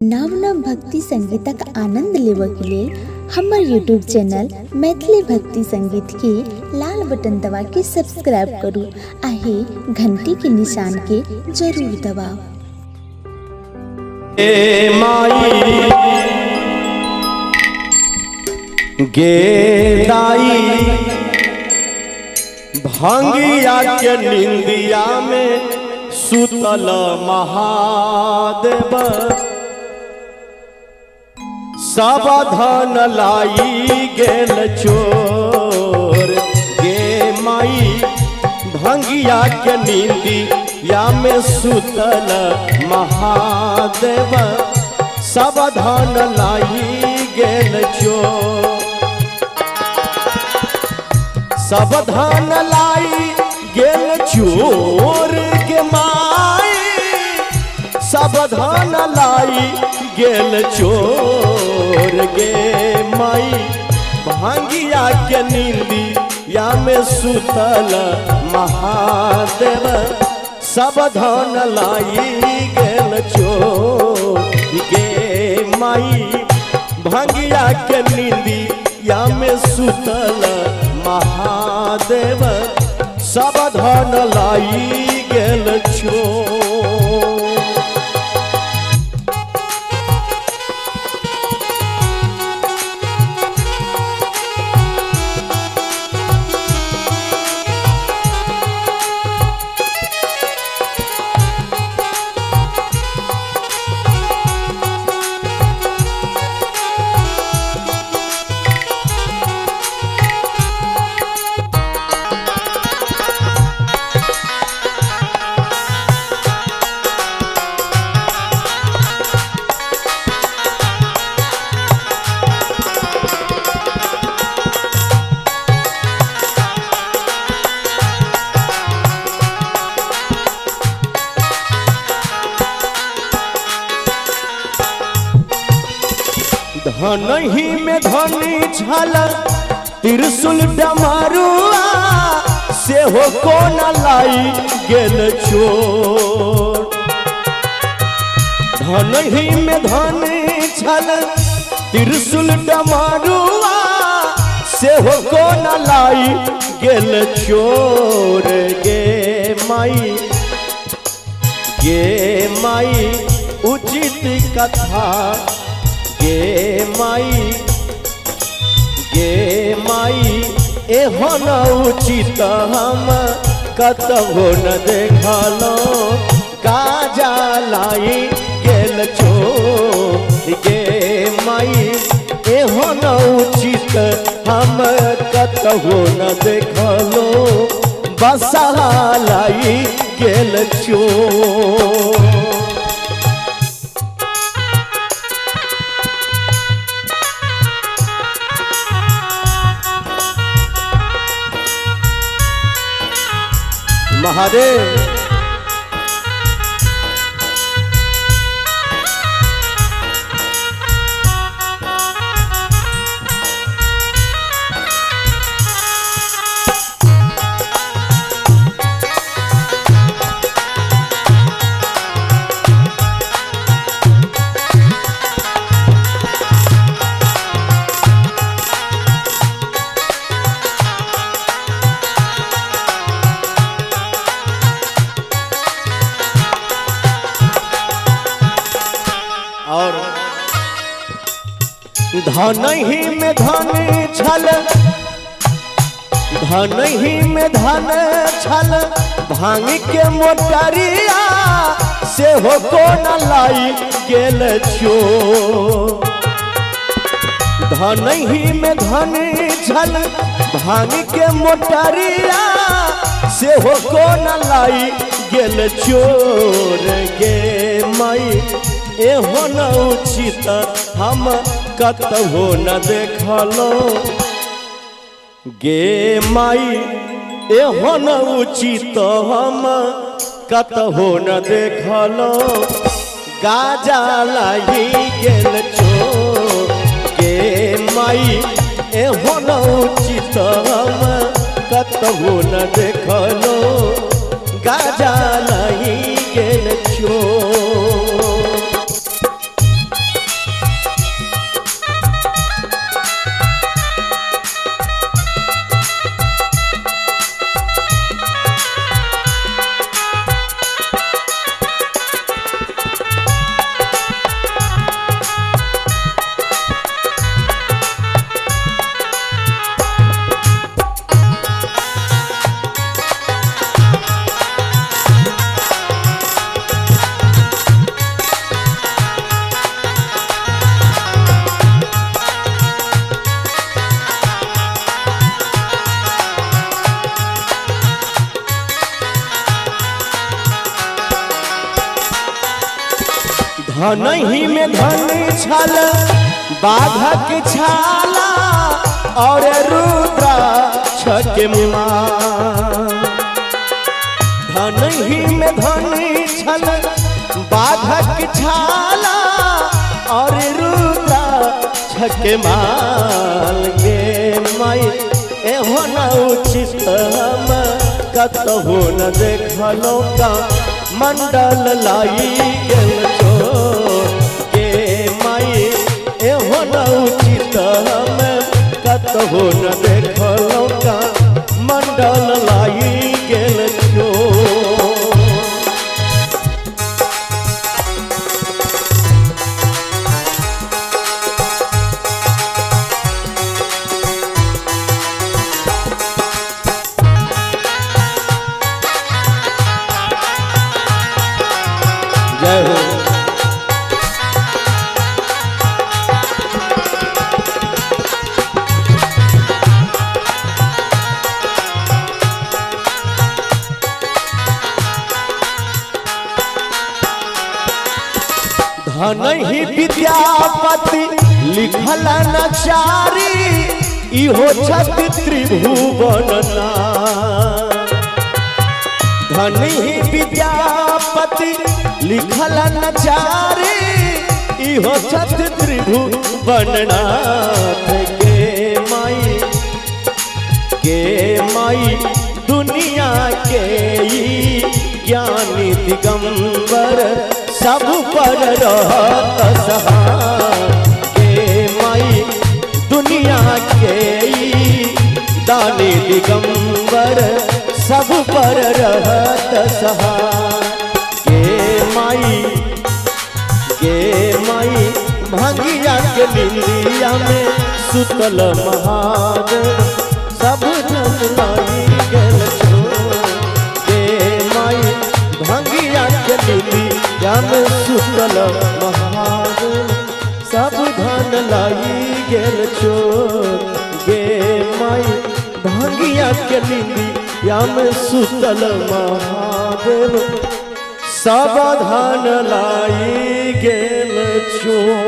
नव नव भक्ति संगीतक आनंद लेबऽके लेल हमर यूट्यूब चैनल मैथिली भक्ति संगीतके लाल बटन दबाके सब्सक्राइब करू आ हे घंटीके निशानके जरूर दबाउ। ए माई गे दाई भांगिया के निंदिया में सुतल महादेव सब धन लाई गेल चोर गे माई भंगिया के निंदिया में सुतल महादेव सब धन लाई गेल चोर सब धन लाई गेल चोर के माई सब धन लाई गेल चोर गे माई भांगिया के नींदी या में सुतल महादेव सब धन लाई गेल चोर गे माई भांगिया के नींदी या में सुतल महादेव सब धन लाई गेल चोर। धन ही में धनी छल त्रिशूल डमरुआ सेहो कोना लाई गेल चोर। धन ही में धनी छल त्रिशूल डमरुआ सेहो कोना लाई गेल चोर गे माई गे माई उचित कथा गे माई एहन उचित हम कतहु न देखलहुँ गाजा लाई गेल चोर गे माई एहन उचित हम कतहु न देखलहुँ बसहा लाई गेल चोर। महादेव और धन ही में धन छल धन ही में धन छल भांग के मोटरिया सेहो कोना लाई गेल चोर। धन ही में धन छल भांग के मोटरिया सेहो कोना लाई गेल चोर गे माई एहन उचित हम कतहु न देखलहुँ गे माई एहन उचित हम कतहु न देखलहुँ गाजा लाई गेल चोर गे माई एहन उचित हम कतहु न देखलहुँ गाजा लाई गेल चोर। धनही में धन छल बाघक छाला और रुद्राक्ष के माल। धनही में धन छल बाघक छाला और रुद्राक्ष के माल गे माई एहो न उचित हम कतहु न देखलो का मंडल लाई गेल चोर गे माई एहो न उचित हम कतहु न देखलो का मंडल लाई गेल चोर। जय हो। धन ही विद्यापति लिखल नचारी इहो छत त्रिभुवन नाथ। धन ही विद्यापति लिखल नचारी इहो छत त्रिभुवन नाथ गे माई दुनिया के ई ज्ञानी दिगंबर सब पर रहत सहाय गे माई दुनिया के ई दानी दिगंबर सब पर रहत सहाय गे माई भंगिया के निंदिया में सुतल महादेव सब धन लाई गेल चोर गे माई भंगिया के निंदिया में सुतल महादेव सब धन लाई गेल चोर गे माई भंगिया के निंदिया में सुतल महादेव सब धन लाई गेल चोर।